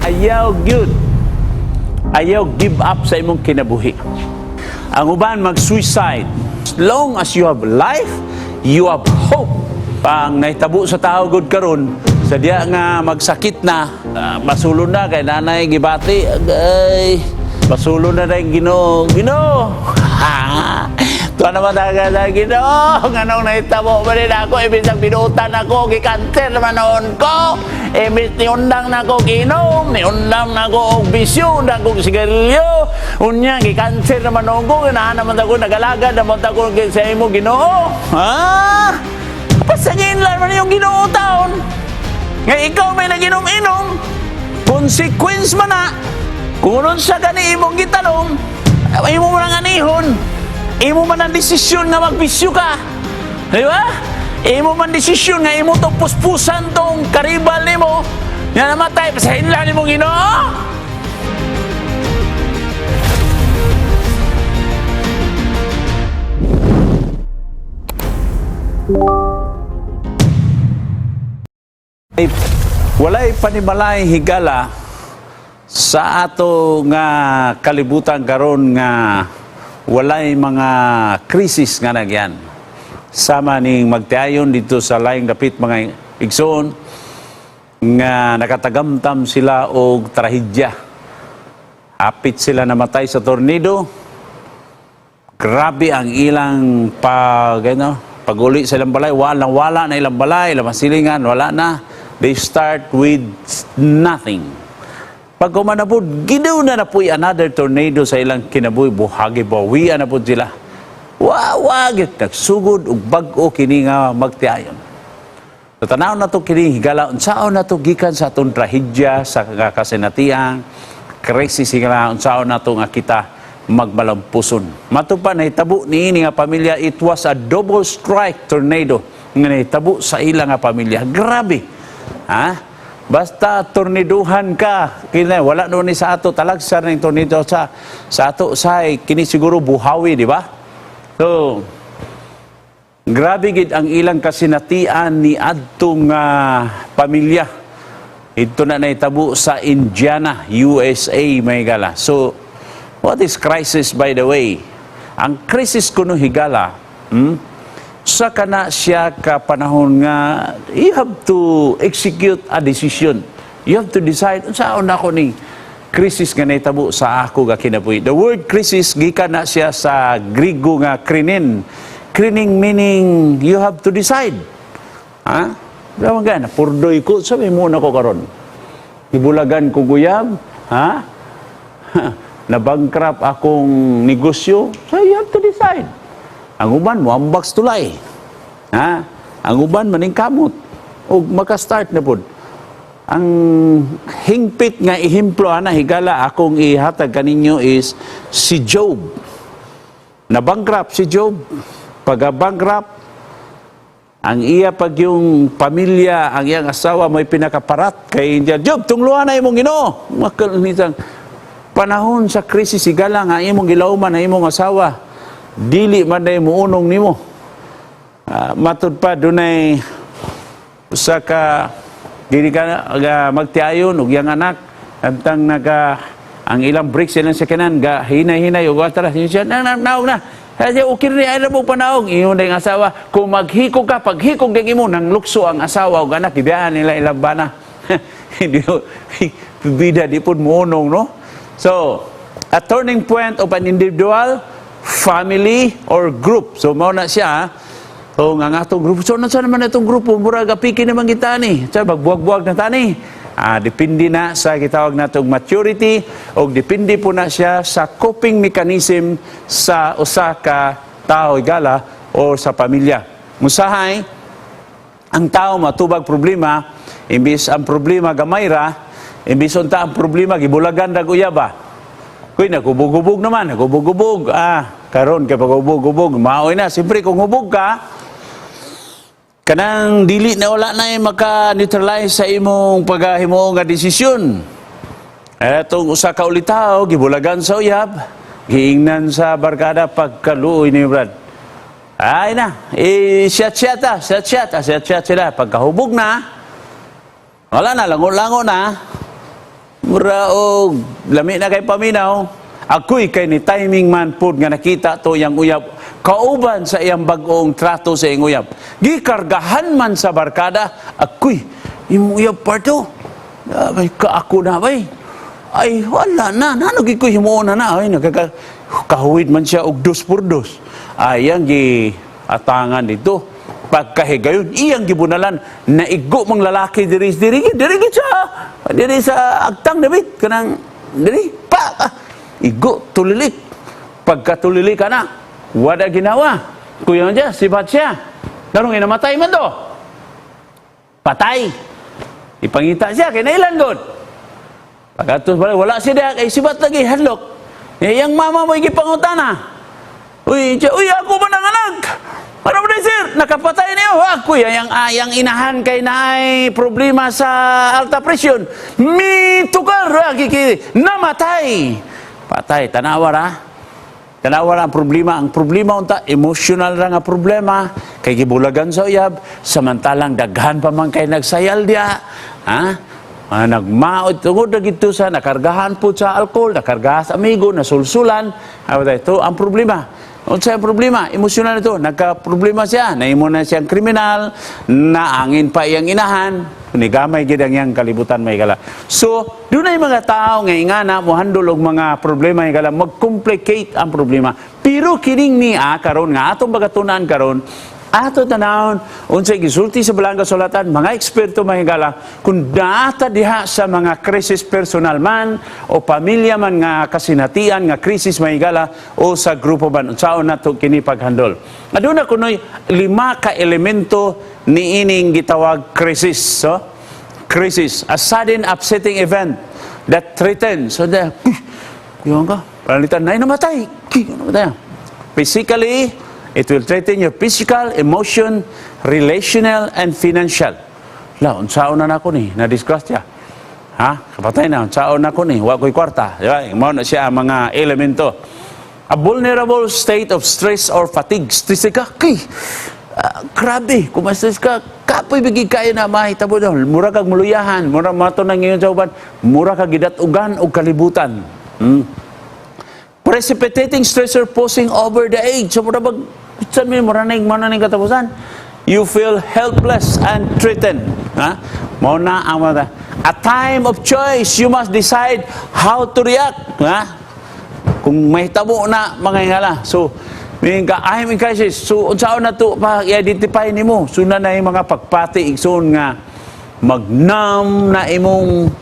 Ayaw gyud. Ayaw give up sa imong kinabuhi. Ang uban mag-suicide. As long as you have life, you have hope. Ang nahitabo sa tao gud karon, sa diya nga magsakit na, masulon na kay nanay gibati, ay masulon na dahil Ginoo, Ginoo. Tuwa naman talaga sa Ginoo, nganong nahitabo ba din ako, imbis ang binutan ako, gikanser naman noon ko, imbis niundang na ako ginom, niundang na ako og bisyo, undang ko sigarilyo, unya, gikanser naman noon ko, ganahan naman ako, nagalaga naman ako sa imo, Ginoo. Ha? Pasangin lang man yung Ginoo taon. Nga ikaw may naginom-inom, consequence man na, kung sa gani imong gitanom, imo man ang anihon, imo man ang desisyon nga magbisyo ka. Di ba? Imo man desisyon nga imo tong puspusan tong karibal nimo, nga namatay, pasahin lang nimo Ginoo. Ay, walay panimalay, higala, sa ato nga kalibutan karon nga walay mga krisis nga nagyan. Sama ning magtiayon dito sa laing dapit, mga igsoon, nga nakatagamtam sila og trahedya. Hapit sila namatay sa tornado. Grabe ang ilang pag ano, pag-uli sa ilang balay, walang wala na ilang balay, ilang masilingan, wala na. They start with nothing. Pag kumanapod, gidaw na na po'y another tornado sa ilang kinabuhi, buhagi, bawian na po sila. Wa, wa, gyud, nagsugod og bag-o kini nga magtiayon. So, tanaw na to kini higala, unsaon na to gikan sa atong trahedya, sa kasinatiang, krisis higala, unsaon na to nga kita magmalampuson. Mato pa nahitabo niini nga pamilya, it was a double strike tornado nga nahitabo sa ila nga pamilya. Grabe. Ha? Basta torniduhan ka, kini wala no ni sa ato talagsa ning tornado sa ato say kini siguro buhawi, di ba? So grabe gid ang ilang kasinatian ni adtong pamilya. Ito na nahitabo sa Indiana, USA, may gala. So, what is crisis, by the way? Ang crisis kuno, higala, sa kana siya ka panahon nga you have to execute a decision. You have to decide unsaon nako ni crisis nga nahitabo sa ako nga kinabuhi. The word crisis gikan na siya sa Griego nga krinin. Krining meaning you have to decide. Ha? Diba nga, napurdoy ko, sabi mo na ko karon. Ibulagan ko guyab, ha? Nabankrupt akong negosyo, so you have to decide. Ang uban mo ambak tulay. Ha? Ang uban maningkamot og maka-start na pud. Ang hingpit nga ehemplo ana, higala, akong ihatag kaninyo is si Job. Na-bankrupt si Job. Pagka bankrupt, ang iya pag yung pamilya, ang iyang asawa may pinakaparat kay India. "Job, tungluan na imong Ginoo." Makalnitang panahon sa krisis, higala, nga imong gilauman na imong asawa, dili man day muunong nimo. Matud pa dunay usa ka dili ka ga magtiayon ug iyang anak antang naga ang ilang brake silang sakyanan ga hinay-hinay ug atras siya na na naog na. Kasi okay ni ay mo panaog ingon na yung asawa, "Kung maghikog ka, paghikog kay imo." Nang lukso ang asawa ug anak, gibiyaan nila ilang bana. Hindi bida di pud muunong, no? So a turning point of an individual, family or group. So mao na siya, ha? So nga nga atong grupo. So nasa naman itong grupo, murag apiki naman kita ni. Sa magbuwag-buwag na tani. Depende na sa gitawag natong maturity o depende po na siya sa coping mechanism sa usa ka tao, igala, o sa pamilya. Musahay, ang tao matubag problema, imbis ang problema gamay ra, imbis unta ang problema gibulagan rag uyaba. Kuy, nagubog-ubog naman, nagubog-ubog. Karon kay pag-ubog-ubog, maoy na. Siyempre kung hubog ka, kanang dili na wala na yung maka-neutralize sa imong pagahimo nga desisyon. Etong usa ka ulitaw, gibulagan sa uyab, giingnan sa barkada, "Pagkaluoy ni Brad." Ay na, eh, shot-shot ah, shot-shot ah, shot-shot sila. Pagkahubog na, wala na, lango-lango na. Mura og lami na kay paminaw. Ako'y kay ni timing man pud nga nakita to yang uyab kauban sa iyang bag-ong trato sa iyang uyab. Gikargahan man sa barkada, ako'y imong uyab parto. Ay, ka ako na bay. Ay, wala na. Nano gid ko himuon na na. Ay, nagkaka, kahuwid man siya og dos por dos. Ay, ang gi atangan dito. Pagkahigayon, iyang gibunalan, naigo mang lalaki diri diri diri gid sa diri sa agtang David kanang diri pa ah, igo tulilik. Pagkatulilik ka na, wala ginawa kuya niya sibat siya karong inamatay man do, patay. Ipangita siya kay nailan god. Pagkatos wala, wala siya diha kay sibat lagi hadlok. Eh, yang mama mo gipangutana. Uy, siya, uy, ako ba nang anak? Ano ba na, sir? Nakapatay niyo. Ako, yang, yang inahan kay naay problema sa alta presyon. Mi tukar, kiki, namatay. Patay, tanawa ra. Tanawa ra ang problema. Ang problema unta, emotional ra nga problema. Kay gibulagan sa uyab, samantalang daghan pa man kay nagsayal diya. Ha? Ah, nagmaot tungod na gito sa nakargahan po sa alcohol, nakargahan sa amigo, nasulsulan. Ano ito ang problema. Unsa ang problema? Emosyonal ito. Nagka-problema siya. Naimo na siyang kriminal, naangin pa iyang inahan, nigamay gid ang iyang kalibutan, may gala. So, dunay mga tao nga ingana mohandol og mga problema higala, mag-complicate ang problema. Pero kining niya karon nga atong bagatunan karon, ato tanawon unsay gisulti sa Balaang Kasulatan, mga eksperto, mga higala, kung naata diha sa mga krisis, personal man o pamilya man nga kasinatian nga krisis, mga higala, o sa grupo man, unsaon nato kini paghandol. Aduna kunoy lima ka elemento niining gitawag krisis. So crisis, a sudden upsetting event that threatens, so the kuyan ka panalitan na namatay, namatay. Physically, it will threaten your physical, emotion, relational, and financial. La, unsaon na nako ni, na-discuss siya. Ha? Kapatay na, unsaon na ko ni, wa ko'y kwarta. Di ba? Mao na siya ang mga elemento. A vulnerable state of stress or fatigue. Stress ka, kay, grabe, kung ma-stress ka, kapoy bigi kayo na mahitabo daw. Mura kag muluyahan, mura mato na ngayon sa uban, mura kag gidatugan og kalibutan. Precipitating stressor posing over the age. So, mura bag, saan mo, mura na katapusan. You feel helpless and threatened. Ha? Mao na ang mga, a time of choice, you must decide how to react. Ha? Kung may tabo na, mga higala. So, meaning ka, I'm in crisis. So, unsaon na to pa i-identify nimo? So, na yung mga pagpati, igsoon nga, mag-numb na imong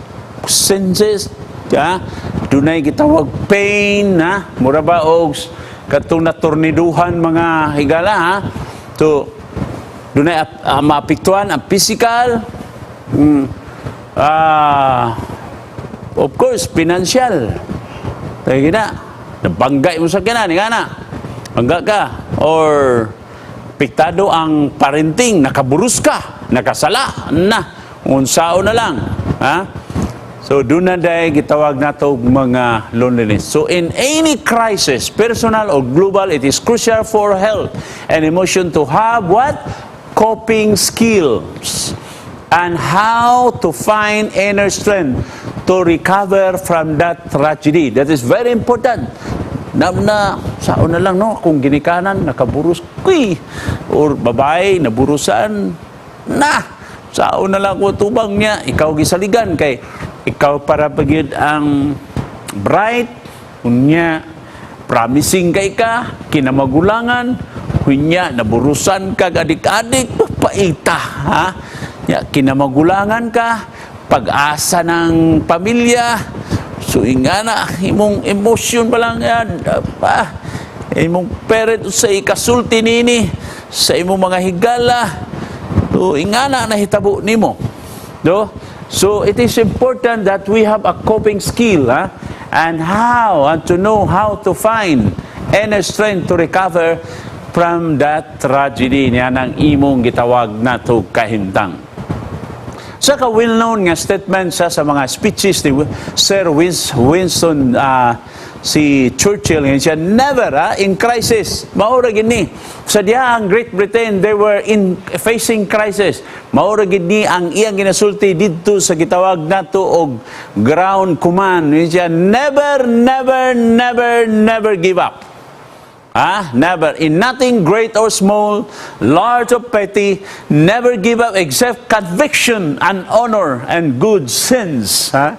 senses, ha? Dunay gitawag pain, ha? Mura ba og katong natorniduhan, mga higala, ha? So, dunay maapektuhan ang physical, of course, financial. Kaya gina, nabanggay mo sa kina, ni na. Bangga ka. Or, piktado ang parenting, nakaburus ka, nakasala, na, unsao na lang. Ha? So, doon na dahil gitawag nato mga loneliness. So, in any crisis, personal or global, it is crucial for health and emotion to have what? Coping skills and how to find inner strength to recover from that tragedy. That is very important. Na, na sa una lang, no, kung ginikanan nakaburus kuy or babae naburusan na, sa una lang ko tubang niya, ikaw gisaligan kay ikaw para pagid ang bright, unya promising kay ka kinamagulangan, hunya naburusan kag adik-adik, paita, ha. Ya, kinamagulangan ka, pag-asa ng pamilya. So ingana imong emosyon pa lang yan, pa imong parent sa ikasulti nini sa imong mga higala. So ingana nahitabo nimo, no? So it is important that we have a coping skill, ha? And how and to know how to find inner strength to recover from that tragedy niya ng imong gitawag na to kahimtang. So Sa ka well-known nga statement sa mga speeches ni Sir Winston si Churchill nga siya, never in crisis, mao ra gid ni sa diha ang Great Britain, they were in facing crisis, mao ra gid ni ang iyang ginasulti didto sa gitawag nato og ground command. Siya, "Never, never, never, never give up." Ah, never. In nothing great or small, large or petty, never give up except conviction and honor and good sense. Ha?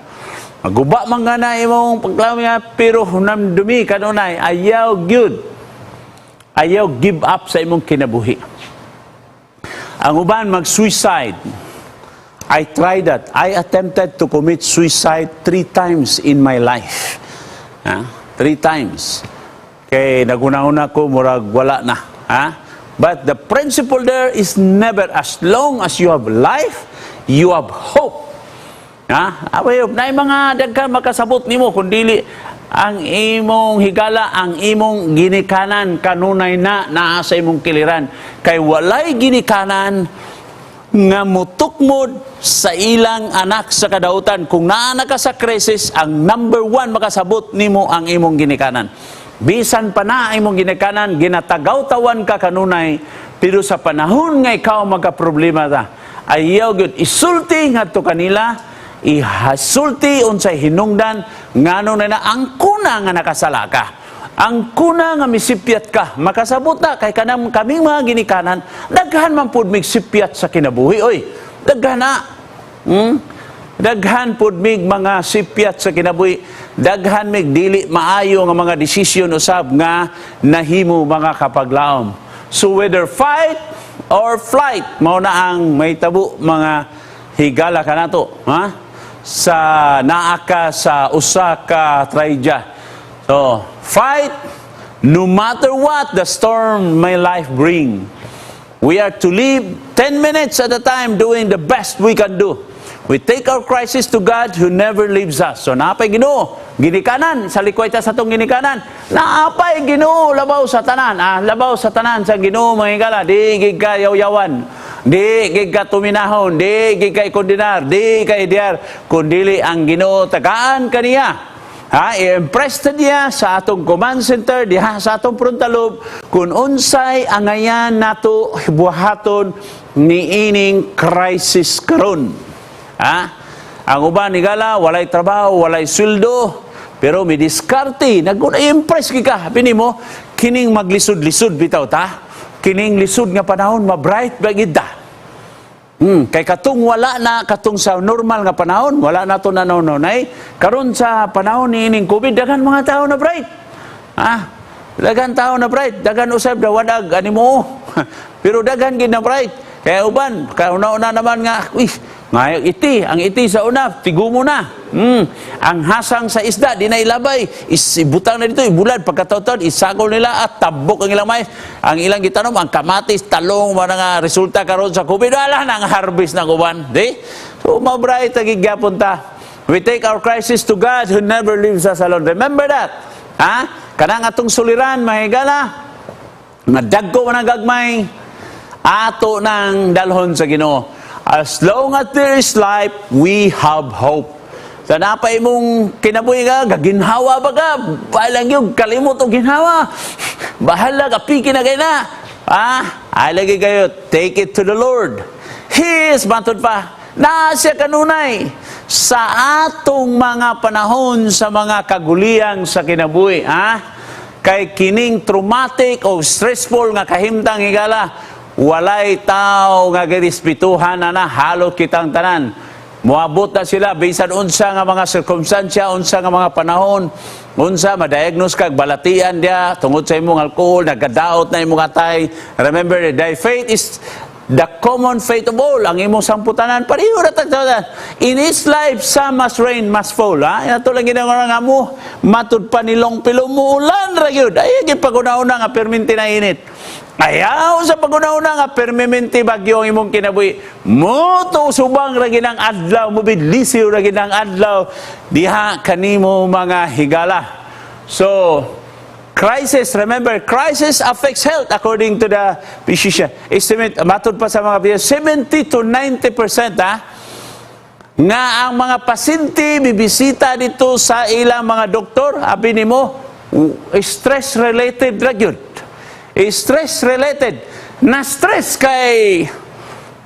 Maguba man nga na imong pagklamo nga, pero hunamdumi kanunay, ayaw gyud. Ayaw give up sa imong kinabuhi. Ang uban mag-suicide. I tried that. I attempted to commit suicide three times in my life. Ha? Three times. Kay naguna-una ko, murag wala na. Ha? But the principle there is never, as long as you have life, you have hope. Ha? Away, na mga daghan makasabot nimo kung dili ang imong higala, ang imong ginikanan kanunay na naa sa imong kiliran. Kay walay ginikanan nga mutukmod sa ilang anak sa kadautan. Kung naa na ka sa crisis, ang number one makasabot nimo ang imong ginikanan. Bisan pa na ang imong ginikanan, ginatagaw-tawan ka kanunay, pero sa panahon nga ikaw magka-problema ta, ayaw gyud isulti ngadto kanila, ihasulti unsay hinungdan ngano na na ang kuna nga nakasala ka. Ang kuna nga misipyat ka, makasabot na kay kanang kaming mga ginikanan, daghan man pud mig sipyat sa kinabuhi oy. Daghan na. Daghan pud mig mga sipyat sa kinabuhi. Daghan mig dili maayo nga mga desisyon usab nga nahimo, mga kapaglaom. So whether fight or flight, mao na ang mahitabo, mga higala kanato, ha? Sa naa ka sa usa ka trahedya. So, fight no matter what the storm may life bring. We are to live 10 minutes at a time, doing the best we can do. We take our crisis to God who never leaves us. So naapay Ginoo, ginikanan, sa likway ta sa atong ginikanan. Naapay Ginoo labaw sa tanan. Ah, labaw sa tanan sa Ginoo, mga higala, di gid ka yaw-yawan. Di gid ka tuminahon, di gid ka ikondenar, di ka idiyar, kundili ang Ginoo tagaan kaniya. Ha, i-impress ta niya sa atong command center diha sa atong frontal lobe kung unsay angayan nato buhaton niining crisis karon. Ha? Ang uban, higala, walay trabaho, walay sweldo, pero may diskarte, nag-impress ka. Pini mo, kining maglisod-lisod bitaw ta. Kining lisod nga panahon, ma-bright ba gid ta? Kay katong wala na katong sa normal nga panahon, wala na to na nay. Karon sa panahon ni ining COVID, daghan mga tao na bright. Ah, daghan tao na bright, daghan usab da wadag animo. Pero daghan gid na bright. Kaya uban, kaya una-una naman nga, uy, ngayo iti, ang iti sa una, tigumo na. Ang hasang sa isda, di na ilabay. Ibutang na dito, ibulad, pagkataon isagol nila at tabok ang ilang mais. Ang ilang gitanom, ang kamatis, talong, mga nga resulta karon sa COVID, wala na ang harvest ng uban. Di? So, ma-bright, gyapon ta. We take our crisis to God who never leaves us alone. Remember that. Ha? Kanang atong suliran, mga higala, nga dagko man ang gagmay, ato nang dalhon sa Ginoo. As long as there is life, we have hope. Sa napay mong kinabuhi ka, gaginhawa ba ka? Balang yung kalimot og ginhawa. Bahala ka, piki na kayo na. Ah, ay lagi kayo, take it to the Lord. He is, matod pa, naa siya kanunay sa atong mga panahon sa mga kaguliyang sa kinabuhi. Ha? Kay kining traumatic o stressful nga kahimtang, higala, walay tao nga girespetuhan na na halot kitang tanan. Moabot na sila bisan unsa nga mga sirkumstansya, unsa nga mga panahon, unsa ma-diagnose kag balatian dia tungod sa imong alcohol, nagadaot na imong atay. Remember, thy fate is the common fate of all. Ang imong samputanan, pareho na tagtawanan. In his life, some must rain, must fall. Ha? Ito lang ginagawa nga mo, matud pa ni Longfellow, muulan ra gyud. Ay, gyud paguna-una nga perminti na init. Ayaw sa paguna-una nga permanente bagyo ang imong kinabuhi. Mo subang ra ginang adlaw, mo bidlisiw ra ginang adlaw diha kanimo, mga higala. So, crisis, remember, crisis affects health according to the physician. Estimate, matod pa sa mga physician, 70 to 90%, ha? Nga ang mga pasyente bibisita dito sa ilang mga doktor, abi nimo stress related ra gyud. Stress related. Na stress kay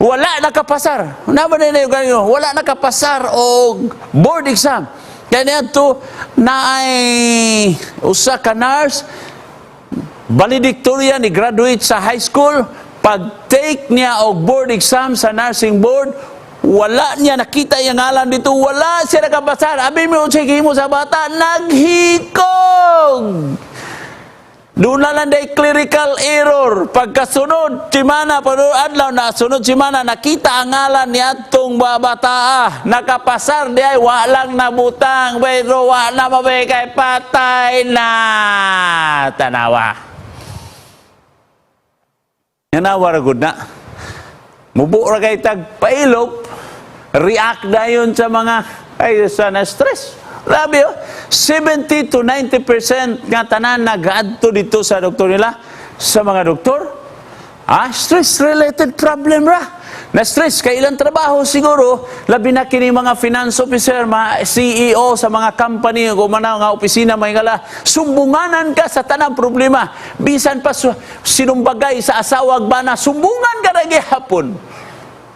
wala nakapasar. Naba na yung ganyo, wala nakapasar og board exam. Kaya niadto na ay usa ka nurse, valedictorian, ni graduate sa high school. Pag take niya og board exam sa nursing board, wala niya nakita yung ngalan dito, wala siya nakapasar. Abi mo unsay gihimo sa bata? Naghikog. Doon na lang day clerical error. Pagkasunod, simana, pero adlaw na, sunod simana, nakita ang ngalan ni atong babataa. Nakapasar di ay, walang nabutang, pero wa na mabay kay patay na. Tanawa. Yan na, wara na. Mubo ra kay tag pailop, react dayon sa mga ay sa na stress. Grabe oh. 70 to 90% nga tanan nag-adto dito sa doktor nila, sa mga doktor. Ah, stress related problem ra. Na stress kay ilang trabaho siguro, labi na kini mga finance officer, mga CEO sa mga company o mga nga opisina, mga ngala, sumbunganan ka sa tanang problema. Bisan pa sinumbagay sa asawag bana, sumbungan ka na gihapon.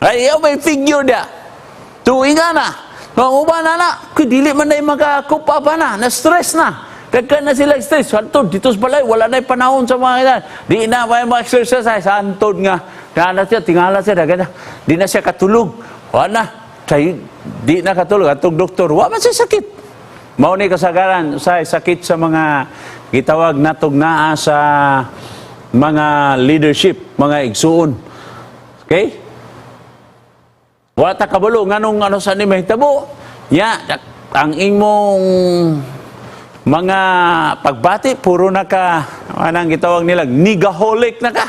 Ay, may figure dia. Tuwing na. Kung uban na na, kung dili man na makakupa pa na, na-stress na. Daghan na sila stress. Hantod, dito sa balay, wala na panahon sa mga yan. Di na may mga exercise. Hantod nga. Na siya, tingala siya, daghan na. Di na siya katulog. Wala na. Say, di na katulog. Atong doktor, wa man siya sakit. Mao ni kasagaran sa sakit sa mga gitawag natog naa sa mga leadership, mga igsuon. Okay? Wa ta kabalo nganong ano sa ni mahitabo. Ya, ang imong mga pagbati puro na ka anang gitawag nila nigaholic na ka.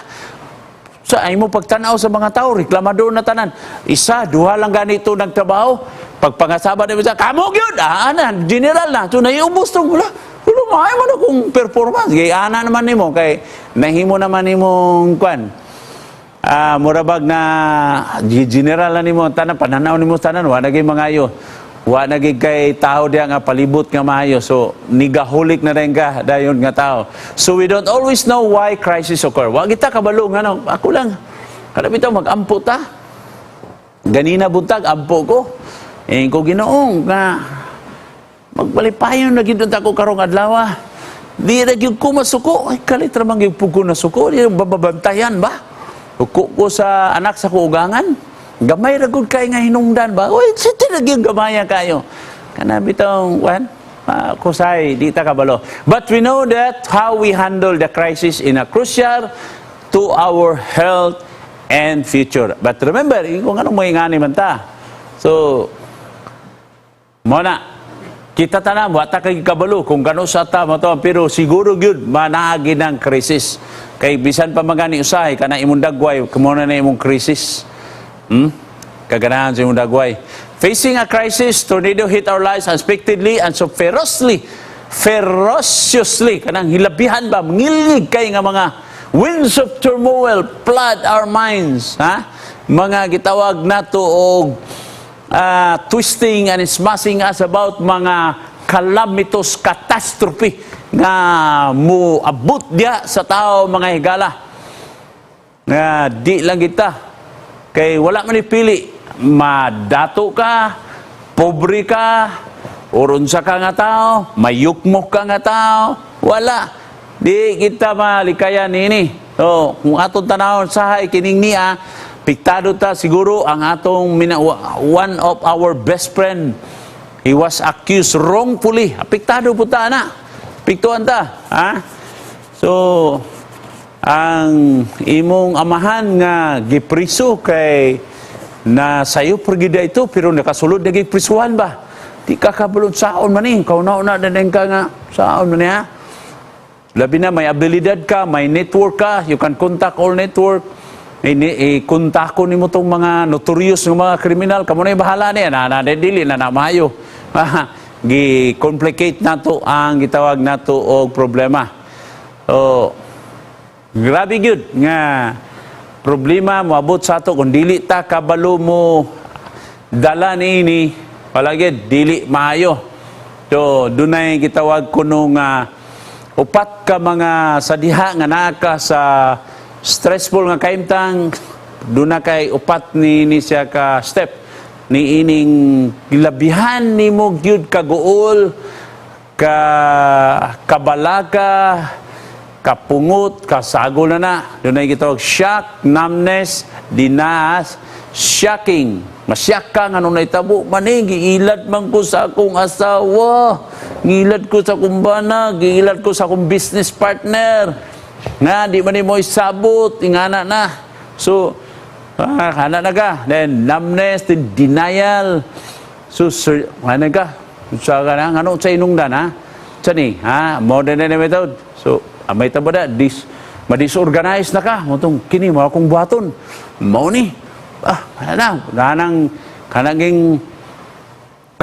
Sa ay mo pagtanaw sa mga tao, reklamador na tanan. Isa, duha lang ganito nagtrabaho. Pagpangasaba na isa, kamo gyud, ah, ana, general na. So naiubos tong wala. Wala maayo man akong performance. Kay ana naman nimo kay nahimo naman nimong kwan. Ah, murabag na general na nimo tanan, pananaw nimo tanan wa na gyud mangayo. Wa na gyud kay tao diya nga palibot nga maayo. So nigaholic na rin ka dayon nga tao. So we don't always know why crisis occur. Wa kita kabalo ngano. Ako lang kada bitaw mag-ampo ta. Ganina buntag ampo ko. Eh ko Ginoo nga magpalipayon na gyud ako karong adlaw. Di ra gyud ko masuko. Ay, kalit ra man gyud pud ko nasuko. Di bababantayan ba? Suko ko sa anak sa kuugangan. Gamay ra gud kay nga hinungdan ba? Oy, sige ra gyud gamaya kayo. Kana bitong wan kusay di ta kabalo. But we know that how we handle the crisis in a crucial to our health and future. But remember, kung anong mga ngani man ta. So, mo na, kita tanan, wa ta kay kabalo kung gano sa ta mo to, pero siguro gyud manaagi ng krisis. Kay bisan pa magani usahay kana imong dagway, kumo na imong krisis. Kaganahan sa imong dagway. Facing a crisis, tornado hit our lives unexpectedly and so ferociously, ferociously, kanang hilabihan ba, ngilngig kay nga mga winds of turmoil flood our minds, ha? Mga gitawag nato og twisting and smashing us about mga calamitous catastrophe nga muabot diya sa tao, mga higala, nga di lang kita kay wala man ipili, madato ka, pobre ka, or unsa ka nga tao, mayukmok ka nga tao, wala di kita malikayan nini. So kung atong tanawon sa kining niya, piktado ta siguro ang atong one of our best friend, he was accused wrongfully. Apektado po ta na, piktuan ta, ha. So ang imong amahan nga gipriso kay na sayo pergida ito, pero nakasulod na giprisuhan ba, di ka kabalon saon man eh kauna-una na din ka nga saon man niya. Labi na may abilidad ka, may network ka, you can contact all network. Eh, kontako nimo tong mga notorious nga mga kriminal, kamo na yung bahala niya na, na dili na na maayo. Gi complicate nato ang gitawag nato og problema. So grabe gyud nga problema moabot sa ato kung dili ta kabalo mo dala niini. Wala gyud, dili maayo. So dunay gitawag kuno nga upat ka mga sa diha nga naa ka sa stressful nga kahimtang, duna kay upat ni siya ka step ni ining gilabihan nimo gyud kaguol, ka kabalaka, kapungot, kasagol na na. Dunay gitawag shock, numbness, denial, shocking. Masyak ka nga nung naitabo, maning, giilad man ko sa akong asawa, giilad ko sa akong bana, giilad ko sa akong business partner. Nga, di man mo isabot, ingana na. So, hana na ka. Then, numbness, then denial. So, sir, ano ka? Sa ka na, ano sa inungdan, ha? Sa ni, ha? Modern na method. So, may tabo na, ma-disorganize na ka. Motong, kini, mga akong buhaton. Mao ni. Ah, na, kanang, kananging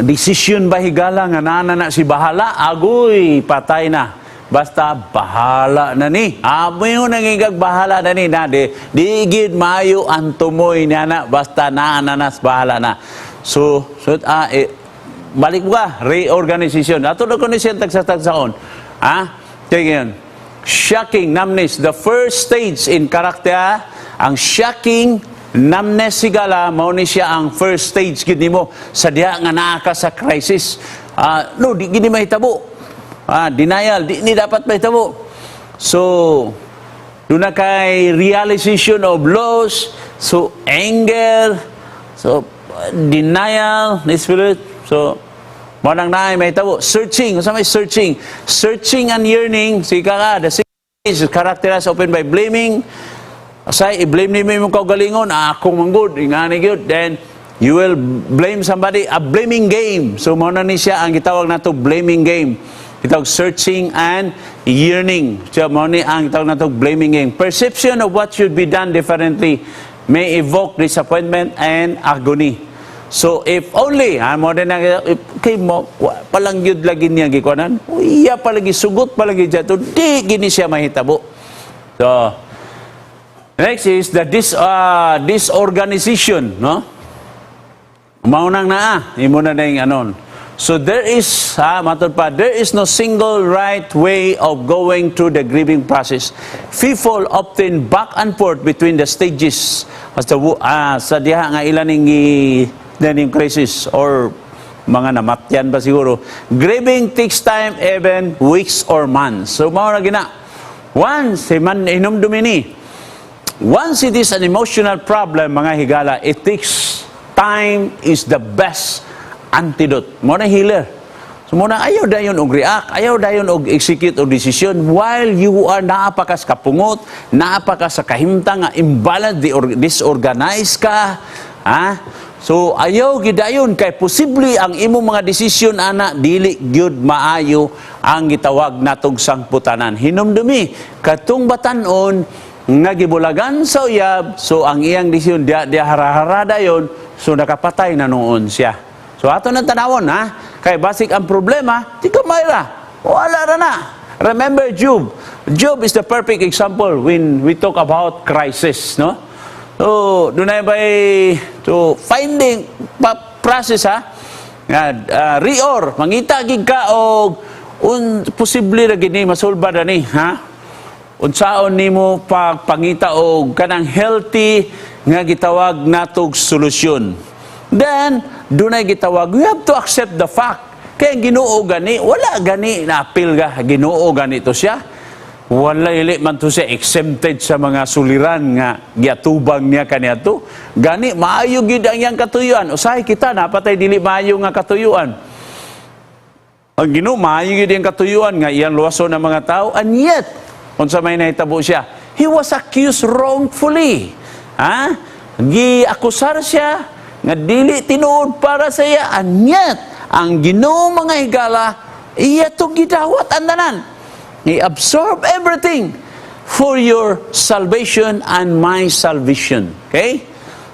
decision ba higala nga nana na si bahala, agoy, patay na. Basta bahala na ni. Amo yun nangigag bahala na ni na di gid maayo ang tumoy niya na basta naa na nas bahala na. So, balik mo ka, reorganization. Ato na ko ni siya tagsa-tagsaon. Ha? Tingin. Shocking numbness, the first stage in character, ang shocking numbness, higala, mao ni siya ang first stage gid nimo sa diha nga naa ka sa crisis. Ah, no, di gini mahitabo. Ah, denial, di ni dapat mahitabo. So, doon na kay realization of loss, so anger, so denial, ni spirit. So, mao nang naay mahitabo. Searching, unsa may searching? Searching and yearning, si ka the stage is characterized open by blaming. Asay, i-blame nimo imong kaugalingon, ah, akong manggod, ingani gyud. Then, you will blame somebody, a blaming game. So, mao na ni siya ang gitawag nato blaming game. Gitawag searching and yearning. So, mao ni ang gitawag nato blaming game. Perception of what should be done differently may evoke disappointment and agony. So, if only, ha, mo din na, if, kay mo, palang yun lagi niya gikuanan, iya palagi, sugot palagi dyan, to, di gini siya mahitabo. So, next is the disorganization, no? Maunang naa, imo na na yung anon. So there is, ha, matod pa, there is no single right way of going through the grieving process. People often back and forth between the stages as the, sa diha nga ilan ning ning crisis or mga namatyan ba siguro. Grieving takes time, even weeks or months. So mao na gina. Once, man hinumdumi ni, once it is an emotional problem, mga higala, it takes time is the best antidote. Mo na healer. So mo na ayaw dayon og react, ayaw dayon og execute og decision while you are naa pa ka sa kapungot, naa pa ka sa kahimtang nga imbalance, disorganized ka, ha? So ayaw gidayon kay posible ang imong mga desisyon ana dili gyud maayo ang gitawag natong sangputanan. Hinumdumi katong batan-on nga gibulagan sa uyab, so ang iyang desisyon dia dia hara-hara dayon, so nakapatay na noon siya. So ato nang tanawon, ha, kay basig ang problema di kamay ra, wala ra na. Remember Job. Job is the perfect example when we talk about crisis, no? So dunay by to finding pa, process, ha, nga reor mangita gid ka og un posible ra gini masulba ni, ha, unsaon nimo pagpangita og kanang healthy nga gitawag natog solusyon. Then dunay gitawag you have to accept the fact. Kay ang Ginoo gani, wala gani na appeal ga Ginoo gani to siya. Wala ili man to siya exempted sa mga suliran nga giatubang niya kaniadto. Gani maayo gid ang iyang katuyuan. Usahay kita napatay dili maayo nga katuyuan. Ang Ginoo maayo gid ang katuyuan nga iyang luwason ang mga tao, and yet unsa may nahitabo siya? He was accused wrongfully. Ha? Giakusar siya nga dili tinuod para sa iya, and yet ang Ginoo, mga higala, iya to gidawat ang tanan. He absorb everything for your salvation and my salvation. Okay?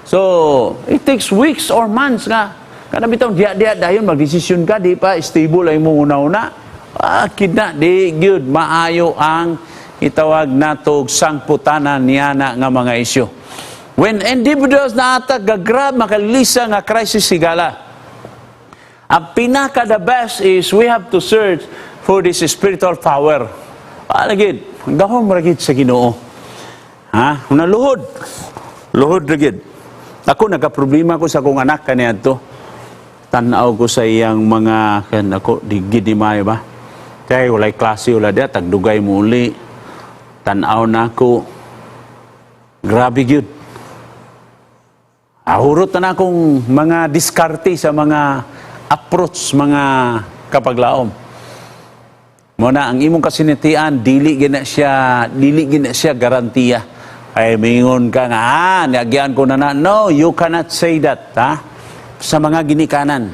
So, it takes weeks or months nga. Kana bitaw diya diya dayon magdesisyon ka, di pa stable ay mo una-una. Ah, kidna di gyud maayo ang itawag natog sangputanan niya na nga mga isyu. When individuals na ata gagrab makalisa nga crisis, higala. Ang pinaka the best is we have to search for this spiritual power. Wala gid. Ang gahom ra gid sa Ginoo. Ha? Una luhod. Luhod ra gid. Ako, nagka-problema ko sa akong anak kaniadto. Tan-aw ko sa iyang mga kan ako di gid ni maayo ba. Kay walay klase, wala diya, tagdugay mo uli. Tan-aw na ako. Grabe gyud. Ahurot na akong mga diskarte sa mga approach, mga kapaglaom. Mo na ang imong kasinatian, dili gina siya garantiya. Ay mingon ka nga, "Ah, niagyan ko na na." No, you cannot say that, ha? Sa mga ginikanan.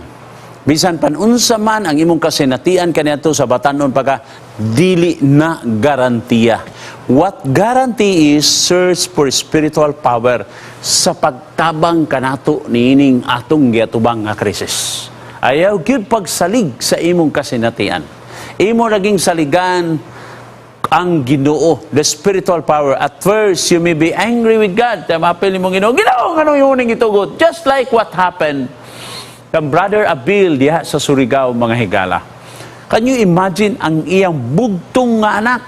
Bisan pan unsa man ang imong kasinatian kaniadto sa batanon pa ka, dili na garantiya. What guarantee is search for spiritual power sa pagtabang kanato niining atong giatubang nga krisis. Ayaw gyud pagsalig sa imong kasinatian. Imo naging saligan ang Ginoo, the spiritual power. At first, you may be angry with God. Mapil mo Ginoo, "Ginoo, nganong imo ning gitugot?" Just like what happened kang Brother Abil diha sa Surigao, mga higala. Can you imagine ang iyang bugtong nga anak?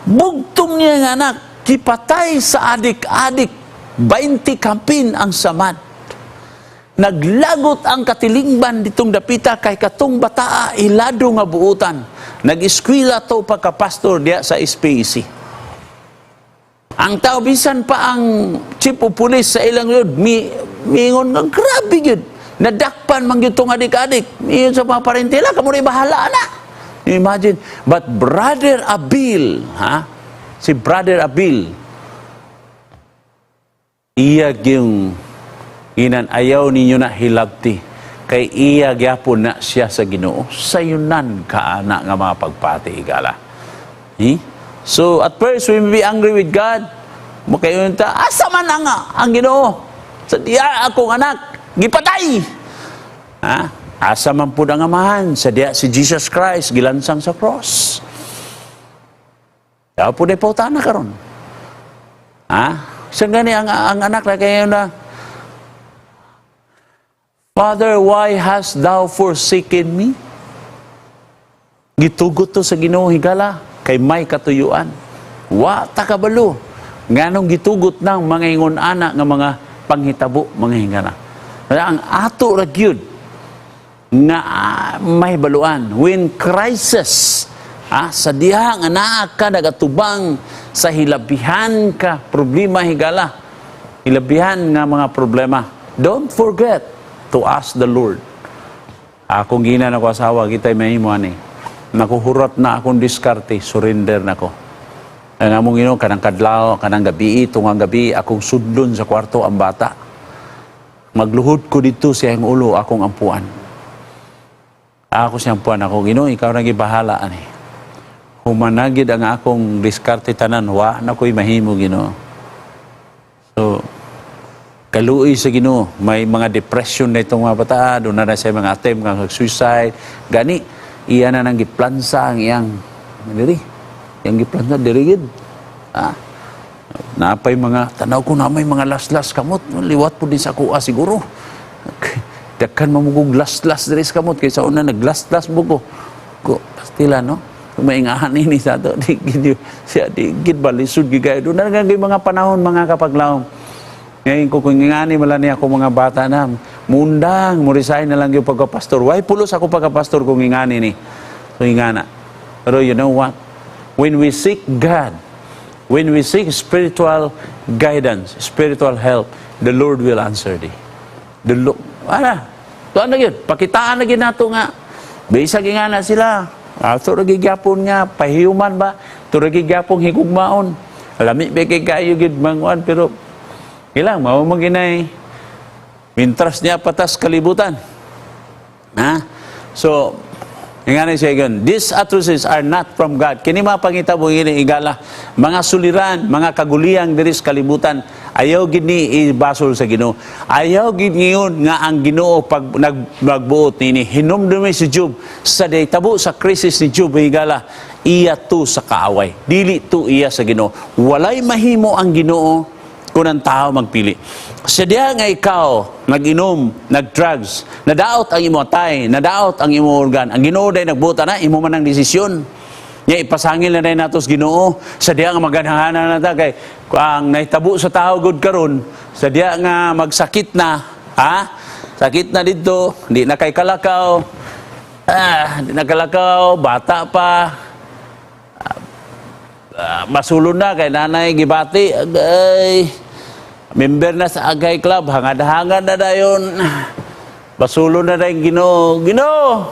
Bugtong niya nga anak, gipatay sa adik-adik, 20 kampin ang samad. Naglagot ang katilingban ditong dapita kay katong bataa ilado nga buutan. Nag-eskwela to pagka-pastor diya sa SPC. Ang tao, bisan pa ang chief of police sa ilang yun, miingon nga grabe yun. Nadakpan man gyud tong adik-adik. Miingon sa mga parentela, "Kamo rin bahala na." Imagine, but Brother Abil, ha? Si Brother Abil, iya yung inan, "Ayaw ninyo na hilabti kay iya gyapon na siya sa Ginoo." Sayunan ka ana nga mga pagpati, higala. Eh? So at first we may be angry with God. Makayon ta, "Asa man ang Ginoo? Sa diya akong anak gipatay." Ha? Asa man pud ang Amahan sa diya si Jesus Christ gilansang sa cross? Daw pud ay pautana karon. Ha? Sa gani ang anak na kayo na, "Father, why hast thou forsaken me?" Gitugot to sa Ginoo, higala, kay may katuyuan. Wa ta kabalo nganong gitugot ng mga ingon ana nga mga panghitabo, mga higala. Kaya ang ato ra gyud nga may baluan when crisis, sa diha nga naa ka nagatubang sa hilabihan ka problema, higala, hilabihan nga mga problema, don't forget to ask the Lord. Akong gina na ko asawa, kita'y mahimo ani. Nakuhurat na akong diskarte, surrender na ko. Ang among Ginoo kanang kadlaw, kanang gabi, tungang gabi, akong sudlon sa kwarto ang bata. Magluhod ko dito sa iyang ulo, akong ampuan. Ako siyang ampuan ako, "Ginoo, ikaw na gibahala ani. Humanagid ang akong diskarte tanan, wa na ko'y mahimo, Ginoo." So, kaluoy sa Ginoo, may mga depression na itong mga bata, doon na na siya mga attempt nga suicide. Gani, iya na nang giplansa ang iyang, diri, iyang giplansa, diri gid. Ah, napay mga, tanaw ko na may mga laslas kamot, liwat po din sa kuha siguro. Daghan mamugong laslas diri sa kamot, kaysa una naglaslas mo ko. Ko, pastila, no? Maingahan ini sa ato, di gid siya, di gid ba, lisod gid kayo. Doon na mga panahon, mga kapaglaom. Ngayon ko, kung ngani mala niya ako mga bata na, mundang, mo resign na lang yung pagka-pastor. Why pulos ako pagka-pastor kung ingani ni? So ingana. Pero you know what? When we seek God, when we seek spiritual guidance, spiritual help, the Lord will answer thee. The Lord, ana, tuan na yun, pakitaan na gyud nato nga, bisag ingana sila, ato ra gyapon nga, pahiuman ba, ato ra gyapon higugmaon. Lami ba kay kayo gid manguan, pero ilang, mao man ginay, mintras niya patas kalibutan. Ha? So, nga na siya yun, these atrocities are not from God. Kini mga pangitabo ini, higala, mga suliran, mga kaguliyang diri sa kalibutan, ayaw gid ni ibasol sa Ginoo. Ayaw gid ngayon nga ang Ginoo pag nagbuot nini. Hinumdumi si Job sa tabo sa crisis ni Job, higala, iya to sa kaaway. Dili to iya sa Ginoo. Walay mahimo ang Ginoo Kung ang tao magpili. Sa diha nga ikaw nag-inom, nag-drugs, nadaot ang imo atay, nadaot ang imo organ, ang Ginoo day nagbuta na, imo man ang desisyon. Nya ipasangil na day nato sa Ginoo sa diha nga maganahanan na ta kay ang nahitabo sa tao gud karon sa diha nga magsakit na, ha? Sakit na dito, di na kay kalakaw. Ah, di na kalakaw, bata pa. Ah, masulon na kay nanay gibati, ay member na sa Agay Club, hangad-hangad na dayon. Basulon na dayon Ginoo. Ginoo!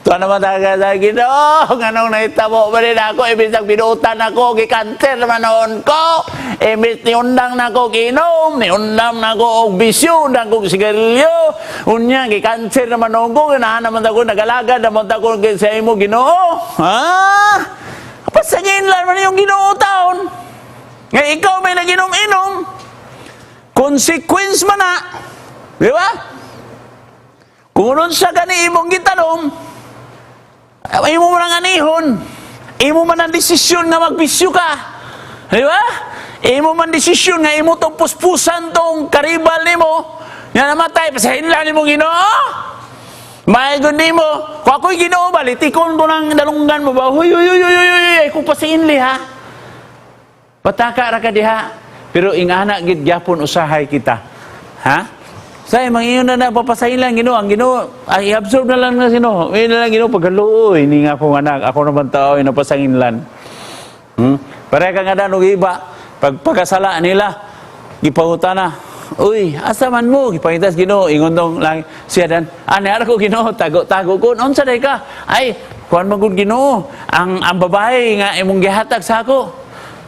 Tuwa naman talaga sa Ginoo. Nganong nahitabo ba din ako? Imbis ang binutan ako, gikanser naman noon ko. Imbis niundang na ako ginom, niundang na ako og bisyo, undang ko sigarilyo. Unya, gikanser naman noon ko. Ganahan naman ako, nagalaga naman ako sa imo, Ginoo. Ha? Pasangin lang man yung Ginoo taon. Nga ikaw may naginom-inom, consequence man na. Di ba? Kung sa gani imong gitanom, imo mo nang anihon. Imo man ang desisyon nga magbisyo ka. Di ba? Imo man desisyon nga imo tong puspusan tong karibal nimo nga namatay, pasahinlan nimo Ginoo. May gud nimo. Kung ako'y Ginoo ba, litikon ko ng dalunggan mo ba? Huy, huy, huy, huy, huy, huy, kung pasahinli ha. Pataka ra ka diha. Pero ingana gid gyapon usahay kita. Ha? Say mangingon na na papasahin lang Ginoo, ang Ginoo ay absorb na lang na Ginoo. Ingon na lang Ginoo paghaluoy ni nga akong anak, ako naman tao ay napasanginlan. Pareha ka nga og iba pag pagkasala nila gipangutana. Uy, asa man mo? Gipangitas Ginoo, ingon tong lang siya dan. Ani ara ko, Ginoo, tago-tago ko. Unsa day ka? Ay, kuan man gud, Ginoo, ang babae nga imong gihatag sa ako.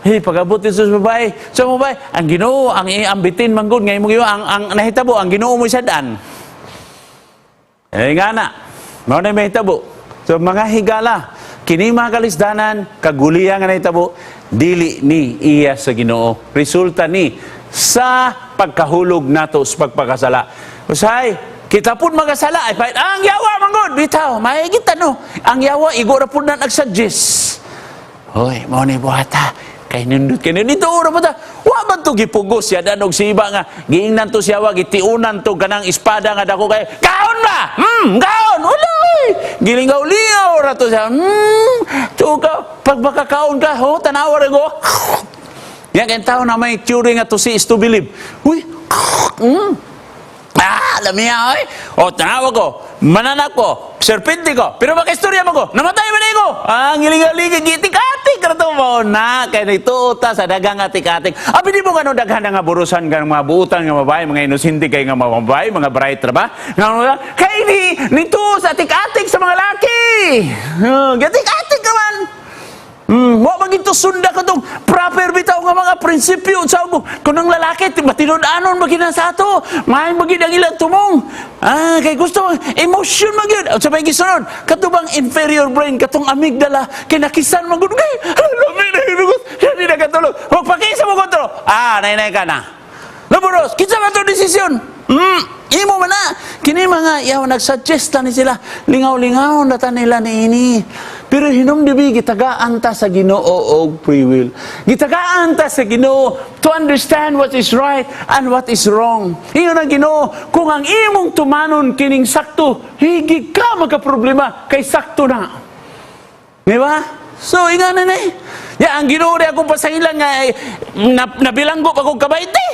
Hey, pag-abot ni sa babae, sa babae, ang Ginoo, ang bitin man gud nga imong ang nahitabo, ang Ginoo mo sad-an. Eh nga na, mao na mahitabo. So mga higala, kini mga kalisdanan, kaguliya nga nahitabo, dili ni iya sa Ginoo. Resulta ni sa pagkahulog nato sa pagpakasala. Usahay, kita pud magasala ay pahit, ang yawa man gud bitaw, mahigit no. Ang yawa igo ra pud na nagsuggest. Hoy, mao ni buhata. Kay nindot kay nindot ora pa ta. Wa man to gipugos siya danog si iba nga giingnan to siya wa gitiunan to kanang espada nga dako kay kaon ba? Kaon. Uloy. Gilingaw-lingaw ra to siya. Tuka pag makakaon ka, ho tanawa ra ko. Yan kay tao na may theory nga to see is to believe. Uy. Ah, lamiya oy. O tanawa ko, mananak ko, serpente ko. Pero makistorya mo ko, namatay man ko. Ah, ngilingalinga gitik-atik ra to mo na kay nituo ta sa daghang atik-atik. Abi di mo ngano daghan nga burusan ka mga buutan nga babae, mga inosente kay nga mga babae, mga bright ra ba? Nga kay ni nituo sa atik-atik sa mga laki. Gitik-atik ka man. Wa man gito sunda katong proper bitaw nga mga prinsipyo sa mo. Kung ang lalaki matinud-anon ba gina sa ato, may magid ang ilang tumong. Ah, kay gusto emotion man gyud. Sa may gisunod, kato bang inferior brain katong amygdala kay nakisan man gud kay lami na hinugot. Hindi na katulog. Huwag pakisa mo kontrol. Ah, nainay ka na. Laboros, kinsa man to desisyon? Imo man na. Kini mga yaw nagsuggest na ni sila. Lingaw-lingaw na ta nila niini. Pero hinumdumi gitagaan ta sa Ginoo og free will. Gitagaan ta sa Ginoo to understand what is right and what is wrong. Ingon ang Ginoo, kung ang imong tumanon kining sakto, higi ka magka problema kay sakto na. Di ba? So, ingana na eh. Ya, ang Ginoo rin akong pasahilan nga eh, na, nabilanggo pa kong kabaite.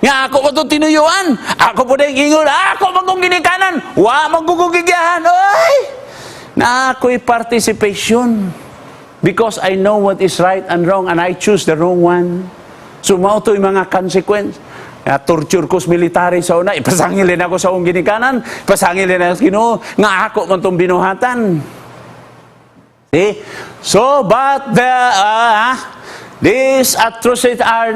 Nga ako ko to tinuyuan. Ako po din ingon, ako man kong ginikanan. Wa man kong gigiyahan. Oy! Na ako'y participation. Because I know what is right and wrong and I choose the wrong one. So mao to'y mga consequence. Kaya torture ko sa military sa una, ipasangilin ako sa akong ginikanan, ipasangilin ako sa Ginoo, nga ako man tong binuhatan. See? So, but these atrocities are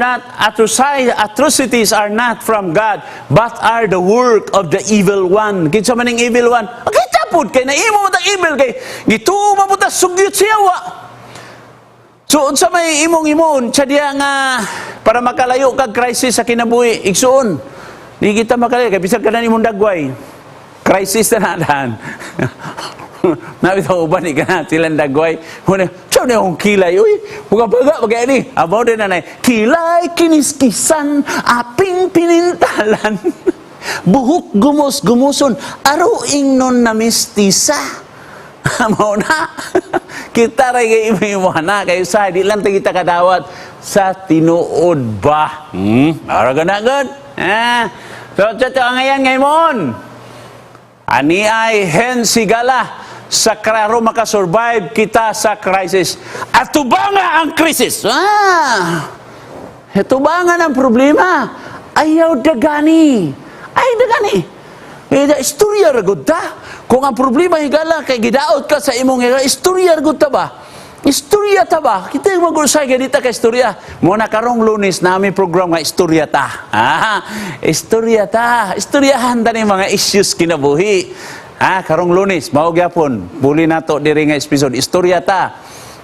not from God, but are the work of the evil one. Kinsa man ning evil one? Kita pud kay naimo mo ta evil kay gituo man pud ta sugyot siya wa. So unsa may imong imon sa diya nga para makalayo kag crisis sa kinabuhi, igsuon? Di kita makalayo kay bisan ka na nimong dagway. Crisis na nadan. Nabitaw uban ni kana silang dagway. Huna, Unsa na akong kilay, uy? Buga-baga, bagay ni. Abaw din na kilay, kiniskisan, aping pinintalan. Buhok gumos gumuson, aro ingnon na mistisa. Mao na. Kita ra kay imo na kay sa di lang kita kadawat sa tinuod ba. Ara gana gud. Eh. So chato ngayon ngayon. Ani ay hen sigala sa klaro makasurvive kita sa crisis. Atubanga ang crisis. Ah! Atubangan ang problema. Ayaw dagani. Ay dagani. Eh, da, istorya ra gud ta. Kung ang problema, higala, kay gidaot ka sa imong higala, istorya ra gud ta ba? Istorya ta ba? Kita yung mag-usay ganita ka istorya. Mo na karong Lunes nami program nga istorya ta. Ah, istorya ta. Istoryahan ta ni mga issues kinabuhi. Ah, karong Lunes, mao gyapon. Buli nato diri nga episode istorya ta.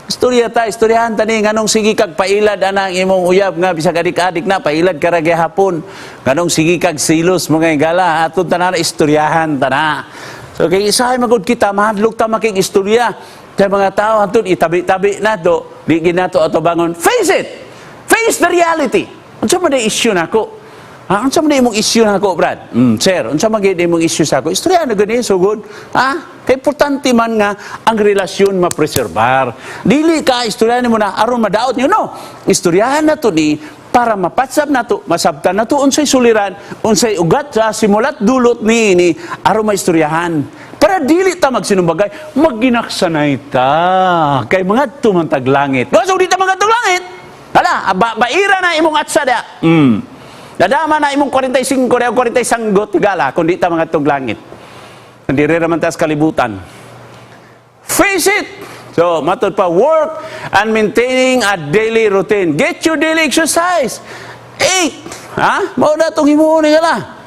Istorya ta, istoryahan ta ni nganong sige kag pailad ana ang imong uyab nga bisag adik-adik na, pailad ka ra gihapon. Nganong sige kag silos, mga higala, aton tanan istoryahan ta na. So kay isahay magud kita, mahadlok ta makig istorya sa mga tao hantud itabi-tabi nato, di ginato ato bangon. Face it. Face the reality. Unsa man day issue nako? Ha, unsa man imong issue nako, Brad? Sir, unsa man gyud imong issue sa ako? Istorya na gani sugod. Ha? Kay importante man nga ang relasyon mapreserbar. Dili ka istoryahan mo na aron madaot niyo, no. Istoryahan na to ni para mapatsab nato, masabtan nato unsay suliran, unsay ugat sa simulat dulot ni ini aron maistoryahan. Para dili ta magsinumbagay, magginaksanay ta. Kay mga tumantag langit. So di ta mangadtong langit. Hala, ba baira na imong atsa da. Dadama na imong 45 da 40 sanggot gala kung di ta mangadtong langit. Diri ra man ta sa kalibutan. Face it! So, matod pa, work and maintaining a daily routine. Get your daily exercise. Eight. Ha? Mao na itong himuon ni la.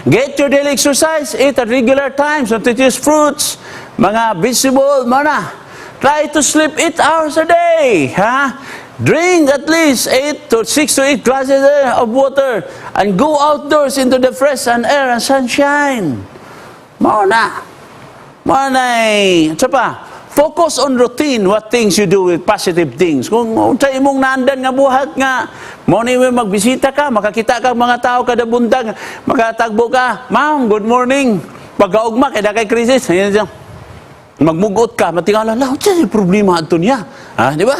Get your daily exercise. Eat at regular times. Nutritious fruits. Mga vegetable. Mao na. Try to sleep 8 hours a day. Ha? Drink at least 8 to 6 to 8 glasses of water. And go outdoors into the fresh and air and sunshine. Mao na. Mao na. Sa pa, focus on routine, what things you do with positive things. Kung sa imong naandan nga buhat nga, mo ni magbisita ka, makakita ka mga tao kada buntag, makatagbo ka, "Ma'am, good morning." Pagkaugma, kay kay crisis, ayan siya. Magmugot ka, matingala, la, unsa problema ato niya? Ha, di ba?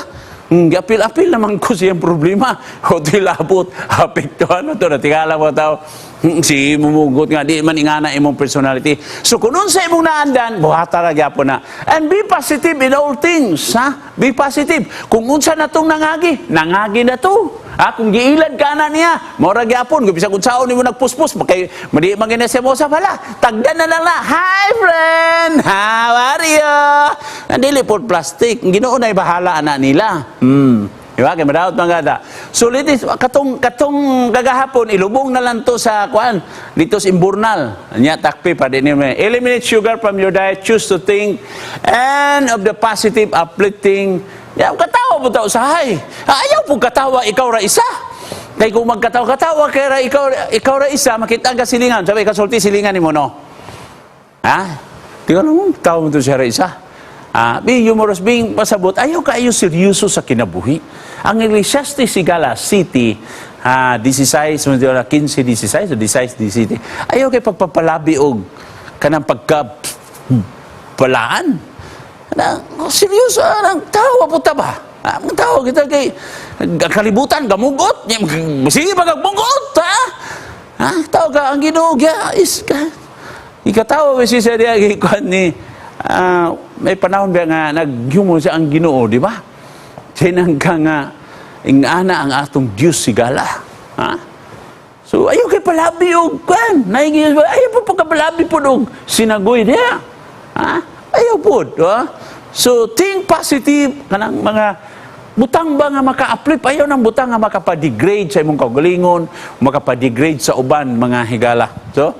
Apil-apil naman ko siyang problema. Hotel abot, apektuhan na to, natingala mo tao. Si mumugot nga, di man ingana imong personality. So kung unsa imong naandan, buhata ra gyapon na. And be positive in all things, ha? Be positive. Kung unsa na tong nangagi, nangagi na to. Ha, kung giilad ka na niya, mao ra gyapon, kung bisag unsaon nimo nagpuspos, kay madi man gina siya mo sa pala. Tagdan na lang na. "Hi friend, how are you?" Dili po plastic. Ginoo na bahala ana nila. Di ba? Kay madaot man gada. So litis katong katong kagahapon ilubong na lang to sa kuan dito sa Imburnal. Nya takpi pa din ni. Eliminate sugar from your diet. Choose to think and of the positive, uplifting. Ya, katawa mo ta usahay. Ayaw po katawa ikaw ra isa. Kay kung magkatawa-katawa kay ra ikaw ikaw ra isa, makita ka silingan. Sabi kasulti silingan nimo, no. Ha? Tingnan mo, tawa mo to siya ra isa. Ah, being humorous, being pasabot, ayaw kaayo seryoso sa kinabuhi. Ang Ecclesiastes, higala, City, 16, 15, 16, o 16, 17, ayaw kay pagpapalabi og kanang pagka balaan. Na, seryoso, nang tawa po ta ba? Ah, ang tawa kita kay kalibutan, gamugot. Sige, pagmugot, ha? Ha? Tawa ka, ang Ginoo, is, ka, ikatawa ba siya diya, ikuan ni, may panahon ba nga nag-humor siya ang Ginoo, di ba? Sinangka nga, ingana ang atong Diyos sigala. Ha? So, ayaw kay palabi og kwan. Naigiyos ba? Ayaw po pagkapalabi po og sinagoy diya. Ha? Ayaw po, ha? So, think positive kanang mga butang ba nga maka-uplift, ayaw ng butang nga makapa-degrade sa imong kaugalingon, makapa-degrade sa uban, mga higala. So,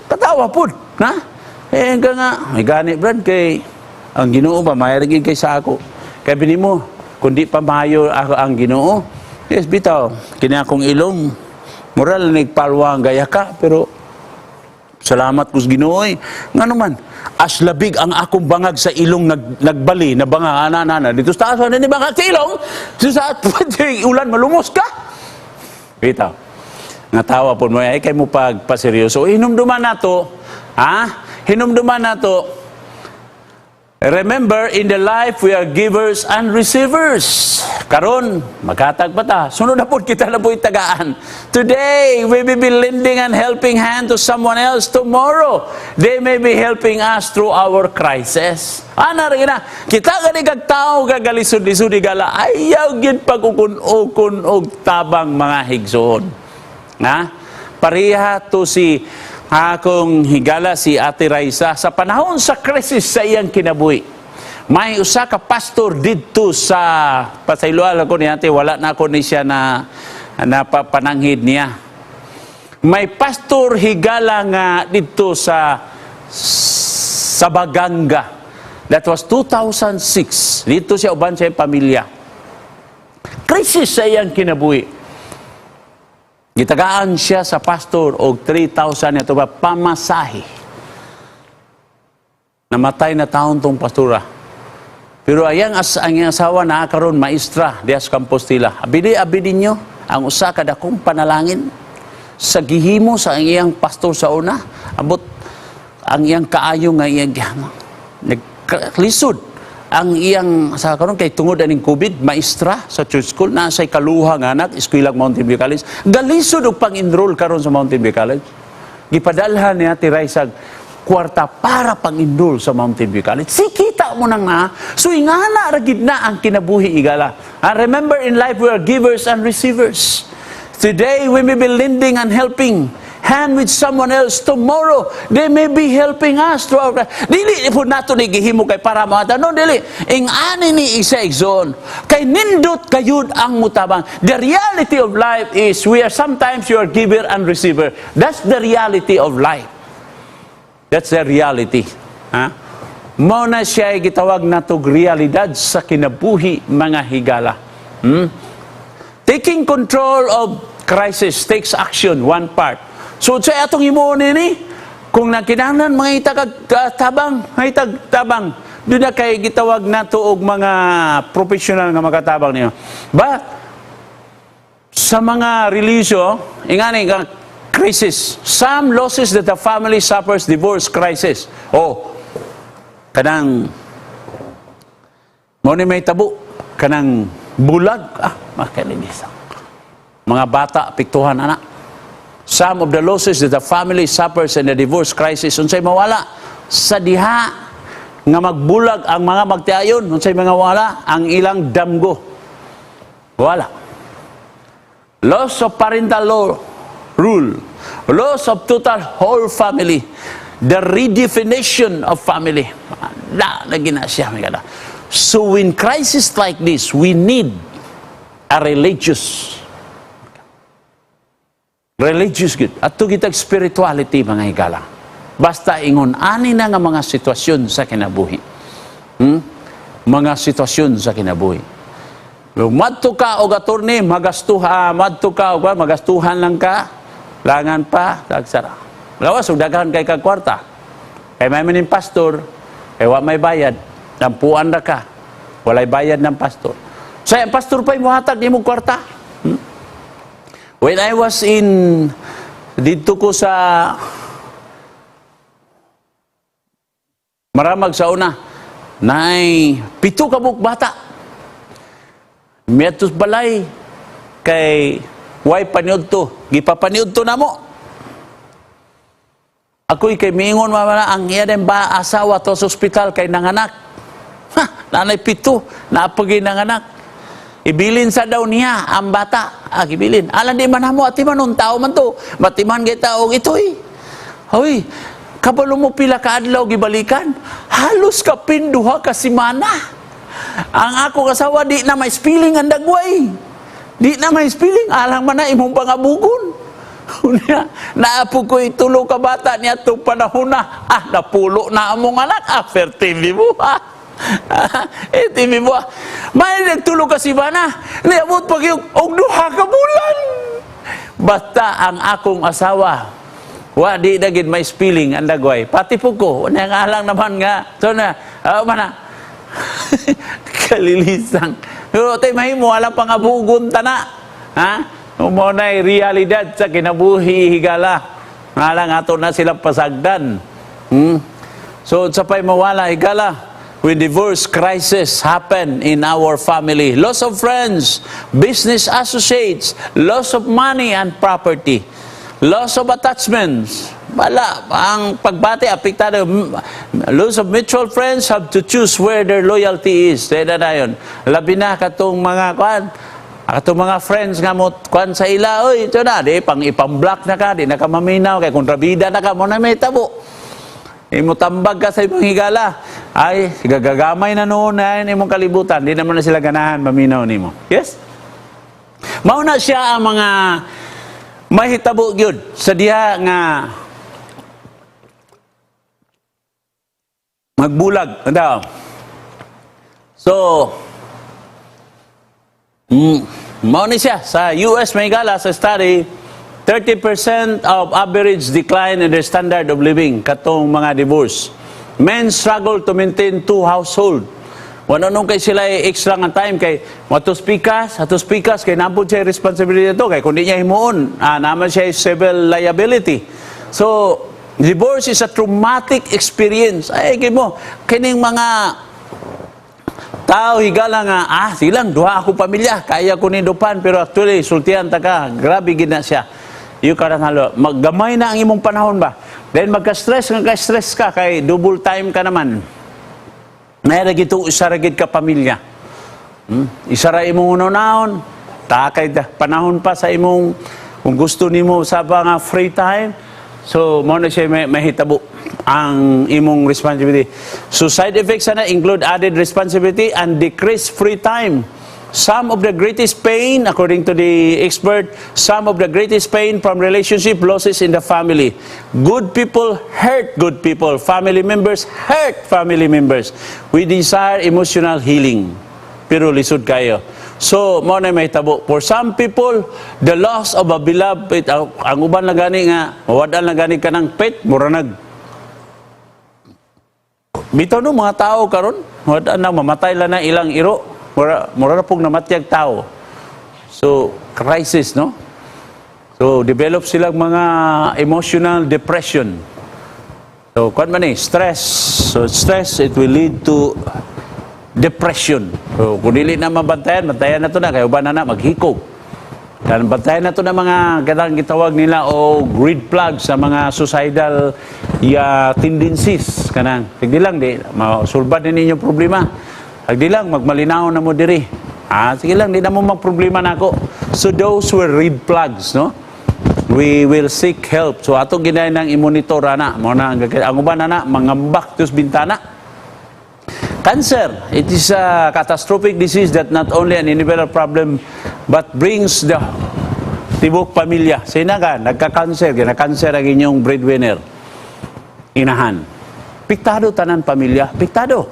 katawa po, na? Eh, ka nga, may gani, Brad, kay ang Ginoo ba, mayroon kay sa ako. Kay bini mo, kundi pa mayo ako ang Ginoo. Yes, bitaw, kini akong ilong, moral nagpalwa ang gaya ka, pero Salamat ko sa Ginoo eh. Ngano man, as labig ang akong bangag sa ilong nagbali na banga ana ana dito sa taas ni bangag sa ilong sa ulan malumos ka. Bitaw. Nga tawa po mo ay kay mo pagpaseryoso. Hinumduman nato, ha? Hinumduman nato. Remember, in the life, we are givers and receivers. Karon, maghatag pa ta. Sunod na po kita na po tagaan. Today, we may be lending and helping hand to someone else. Tomorrow, they may be helping us through our crisis. Ana rin na. Kita gani kag tao gagalisod-lisod gala. Ayaw gid pag-ukon-ukon og tabang, mga higsoon. Ha? Pareha to si akong higala, si Ate Raisa, sa panahon sa krisis sa iyang kinabuhi. May usa ka pastor didto sa pasayloan ako ni Ate, wala na ako ni siya na napapananghid niya. May pastor, higala, nga didto sa Baganga. That was 2006. Dito siya uban sa iyang pamilya. Krisis sa iyang kinabuhi. Gitagaan siya sa pastor og 3,000 nito ba pamasahe. Namatay na taon tong pastora. Pero ang iyang asawa na karon maestra diya sa Compostela. Abidi abi ninyo ang usa ka dakong panalangin sa gihimo sa ang iyang pastor sa una, abot ang iyang kaayo nga iyang gihamo. Naglisod ang iyang sa karon kay tungod aning COVID, maestra sa church school na say kaluha nga anak, eskwela Mountain View College, galisod og pang-enroll karon sa Mountain View College. Gipadalhan niya Ate Raisa kwarta para pang-enroll sa Mountain View College. Si kita mo na nga, so ingana ra gid na ang kinabuhi, igala. And remember, in life we are givers and receivers. Today we may be lending and helping hand with someone else. Tomorrow, they may be helping us through our. Dili po nato ni gihimo kay para mga no, dili. Ing ani ni isa igsoon. Kay nindot kayud ang mutabang. The reality of life is we are sometimes you are giver and receiver. That's the reality of life. That's the reality. Ha? Mao na siya ay gitawag natog realidad sa kinabuhi, mga higala. Taking control of crisis takes action, one part. So, sa atong himuon nini, kung nagkinahanglan mga itag tabang, mga itag tabang, doon na kay gitawag nato og mga professional nga makatabang niyo. But, sa mga religion, ingani nga crisis, some losses that the family suffers, divorce crisis. Oh, kanang mo ni may tabo, kanang bulag, makalinis. Mga bata, piktuhan anak. Some of the losses that the family suffers in the divorce crisis, unsay mawala sa diha nga magbulag ang mga magtiayon, unsay mga wala ang ilang damgo. Wala. Loss of parental law rule. Loss of total whole family. The redefinition of family. Na, lagi na siya. May kada. So in crisis like this, we need a religious good. At kitag spirituality, mga higala. Basta ingon ani na nga mga sitwasyon sa kinabuhi. Mga sitwasyon sa kinabuhi. Madto ka og attorney, magastuha, madto ka og magastuhan lang ka, langan pa, dagsara. Lawas og daghan kay kag kwarta. Kay may maning pastor, kay wa may bayad, dampuan ra ka. Walay bayad ng pastor. Sa ang pastor pa'y muhatag nimo kwarta. When I was in didto ko sa Maramag sa una, nay 7 ka buok bata. Miadto balay kay way paniudto, gipapaniudto namo. Ako'y kay miingon mama ang iya din ba asawa to sa ospital kay nanganak. Ha, nanay 7, naapagay nanganak. Ibilin sa daw niya ang bata. Ah, gibilin. Alam di man mo, atiman nung tao man to. Matiman kita og itoy. Hoy, kabalo mo pila ka adlaw gibalikan? Halos kapin 2 ka semana. Ang ako kasawa di na may spilling ang dagway. Di na may spilling, alang man na imong pangabugon. Unya, naapo ko 3 ka bata niya itong panahon na. Ah, napulo na among anak. Ah, fertility mo. Ah. Eh, TV mo. May nagtulo ka si Bana. Niabot pag yung og 2 ka bulan. Basta ang akong asawa, Wa di na gid may spelling ang dagway. Pati po ko, nga lang naman nga. So na, mana. Kalilisang. Pero tay mahimo wala pang abugon tana. Ha? Mao na realidad sa kinabuhi, higala. Nga lang ato na sila pasagdan. So sa pay mawala, higala, when divorce crisis happen in our family, loss of friends, business associates, loss of money and property, loss of attachments. Wala, ang pagbati, apektado. Loss of mutual friends have to choose where their loyalty is. Kaya na yun. Labi na katong mga kwan, katong mga friends nga mo kwan sa ila, oy, ito na, di, pang ipang-block na ka, di na ka maminaw, kay kontrabida na ka, mao na may tabo. Imo tambag ka sa imong higala. Ay, gagagamay na noon na imong kalibutan. Di naman na sila ganahan maminaw nimo. Yes? Mao na siya ang mga mahitabo gyud sa diha nga magbulag. Ano? So, mao ni siya sa US, may gala sa study, 30% of average decline in their standard of living katong mga divorce. Men struggle to maintain two household. Wala nung kay sila extra nga time kay matos pikas, atos pikas kay nabot siya responsibility to kay kung di niya himuon, naman siya civil liability. So, divorce is a traumatic experience. Ay, mo, kining mga tao, higala, nga, silang duha ako pamilya, kaya ko ni dupan, pero actually, sultihan ta ka, grabe gid na siya. You karan halo, maggamay na ang imong panahon ba? Then magka-stress nga ka-stress ka kay double time ka naman. Mayra gito isa ra gid ka pamilya. Isa ra imong unahon, takay da, panahon pa sa imong kung gusto nimo sa nga free time. So mao na siya may mahitabo ang imong responsibility. So side effects na include added responsibility and decreased free time. Some of the greatest pain, according to the expert, some of the greatest pain from relationship losses in the family. Good people hurt good people. Family members hurt family members. We desire emotional healing. Pero lisod kayo. So, mao na may tabo. For some people, the loss of a beloved pet, ang uban lang gani nga, mawadan lang gani ka ng pet, mura nag bitaw no mga tao karon, wala na mamatay lang na ilang iro, mura na pong namatyag tao. So, crisis, no? So, develop silang mga emotional depression. So, kwan man eh, stress. So, stress, it will lead to depression. So, kung dili na mabantayan, bantayan na to na, kaya uban na na, maghikog. Kan bantayan na to na mga kanang gitawag nila o red flag sa mga suicidal ya tendencies kanang tigdi lang di masulbad ni ninyo problema. Tigdi lang magmalinaw na mo diri. Sige lang, di na mo magproblema nako. So those were red flags, no? We will seek help. So ato ginay nang i-monitor ana. Mao na ang uban na na mangambak tus bintana. Cancer, it is a catastrophic disease that not only an individual problem but brings the tibok pamilya. Sina ka, nagka-cancer, gina-cancer ang inyong breadwinner. Inahan. Piktado tanan pamilya, piktado.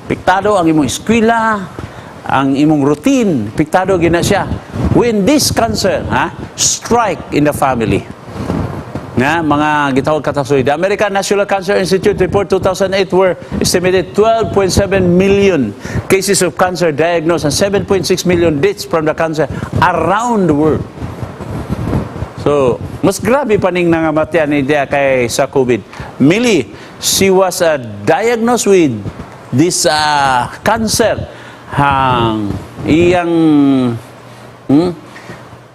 Piktado ang imong eskwela, ang imong routine, piktado gina siya. When this cancer, ha, strike in the family, nga mga gitawag catastrophe. The American National Cancer Institute report 2008 were estimated 12.7 million cases of cancer diagnosed and 7.6 million deaths from the cancer around the world. So, mas grabe pa ning nangamatyan ni diya kay sa COVID. Millie, she was diagnosed with this cancer. Hang iyang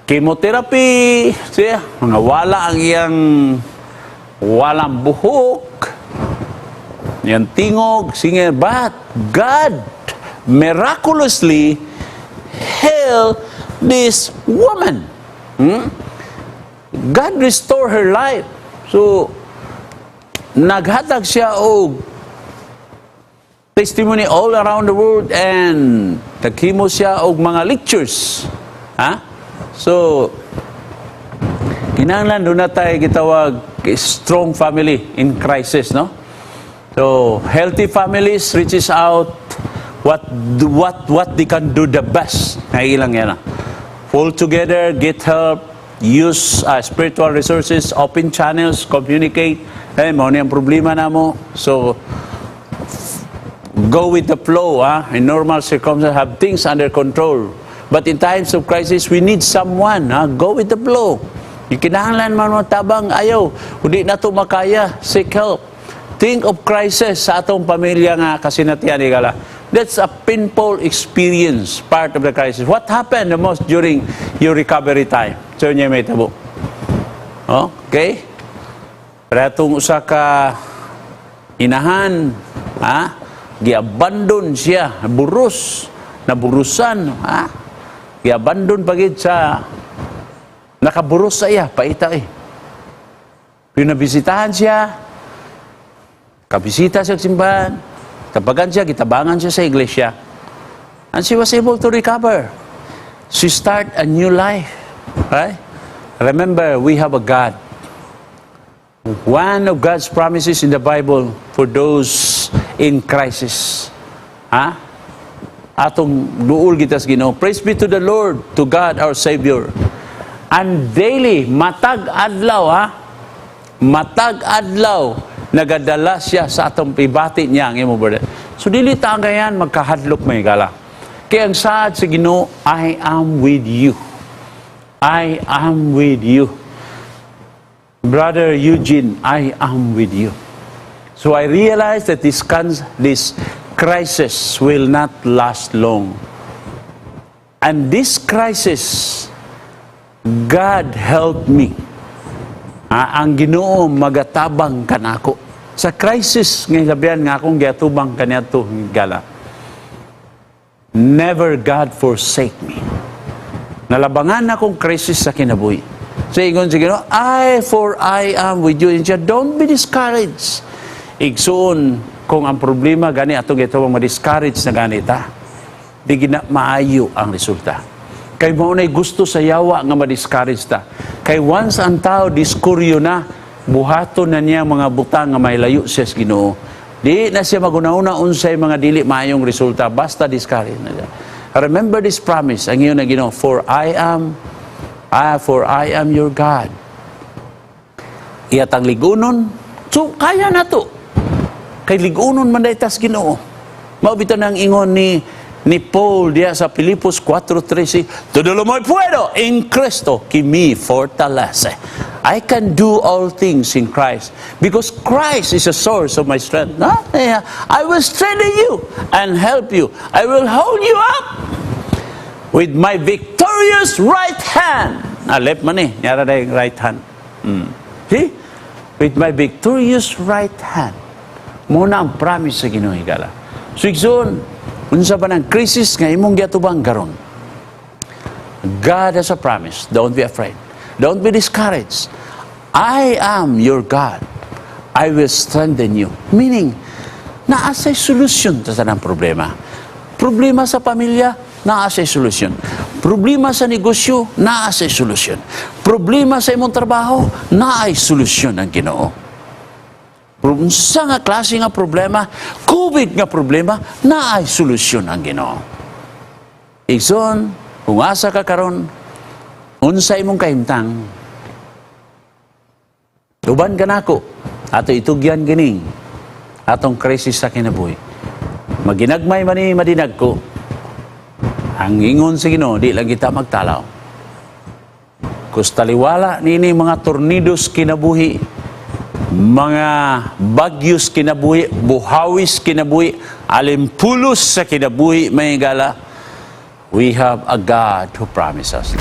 chemotherapy, siya, mga wala ang iyang walang buhok, iyang tingog, singer, but God miraculously healed this woman. God restore her life. So, naghatag siya og testimony all around the world and naghimo siya og mga lectures. Ha? So, kinahanglan doon na tayo gitawag strong family in crisis, no? So, healthy families reaches out what they can do the best. Ngayon lang yan. Ah. Pull together, get help. Use spiritual resources, open channels, communicate. Eh, mao ni ang problema namo. So, go with the flow. Ah? In normal circumstances, have things under control. But in times of crisis, we need someone. Ha? Go with the flow. Yung kinahanglan man mo tabang, ayaw. Hindi na to makaya. Seek help. Think of crisis sa atong pamilya nga kasinatian, higala. That's a painful experience, part of the crisis. What happened the most during your recovery time? So, niya may tabo. Okay? Pero atong usa ka inahan, ha? Giabandon siya, buros, naburusan, ha? Giabandon pagid sa nakaburos sa iya, paita eh. Pero nabisitahan siya, kabisita siya sa simbahan, tabagan siya, gitabangan siya sa iglesia. And she was able to recover. She start a new life. Right? Remember, we have a God. One of God's promises in the Bible for those in crisis. Ha? Atong duol kita sa Ginoo. Praise be to the Lord, to God our Savior. And daily, matag adlaw, ha? Matag adlaw, nagadala siya sa atong pibati niya ang imong burden. So dili ta angayan magkahadlok, mga higala. Kaya ang saad sa Ginoo, "I am with you. I am with you. Brother Eugene, I am with you." So I realized that this crisis will not last long. And this crisis, God help me. Ah, ang Ginoo magatabang kanako. Sa crisis nga hilabihan nga akong giatubang kaniadto, higala. Never God forsake me. Nalabangan akong crisis sa kinabuhi. So ingon si Ginoo, I for I am with you. And siya, don't be discouraged. Igsuon, kung ang problema gani atong ito ma-discourage na ganita, di gina maayo ang resulta. Kay mao na'y gusto sa yawa nga ma-discourage ta. Kay once ang tao diskuryo na, buhaton na niya mga butang nga may layo siya sa Ginoo. Di na siya maguna-una unsay mga dili maayong resulta, basta discourage na siya. Remember this promise, ang ingon na Ginoo, for I am your God. Iyatang ligunon, so kaya na to. Kay ligunon man day tas Ginoo. Mao bitaw nang ingon ni Paul diya sa Filipos 4:13, "Todo lo muy puedo en Cristo que me fortalece." I can do all things in Christ because Christ is a source of my strength. No? Yeah. I will strengthen you and help you. I will hold you up with my victorious right hand. Ah, left man eh. Nyara na yung right hand. See? With my victorious right hand. Mao na ang promise sa Ginoo, higala. So, igsoon, unsa ba ng crisis nga imong giatubang karon? God has a promise. Don't be afraid. Don't be discouraged. I am your God. I will strengthen you. Meaning, naa say solusyon sa tanang problema. Problema sa pamilya, naa say solusyon. Problema sa negosyo, naa say solusyon. Problema sa imong trabaho, naay solusyon ang Ginoo. Unsa nga klase nga problema, COVID nga problema, naay solusyon ang Ginoo. Igsoon, kung asa ka karon, unsa imong kahimtang, uban ka nako, ato itugyan kining atong krisis sa kinabuhi. Maginagmay man ni madinag ko, ang ingon sa Ginoo, di lang kita magtalaw. Kus taliwala nini mga tornadoes kinabuhi, mga bagyos kinabuhi, buhawis kinabuhi, alimpulos sa kinabuhi, mga higala, we have a God who promises.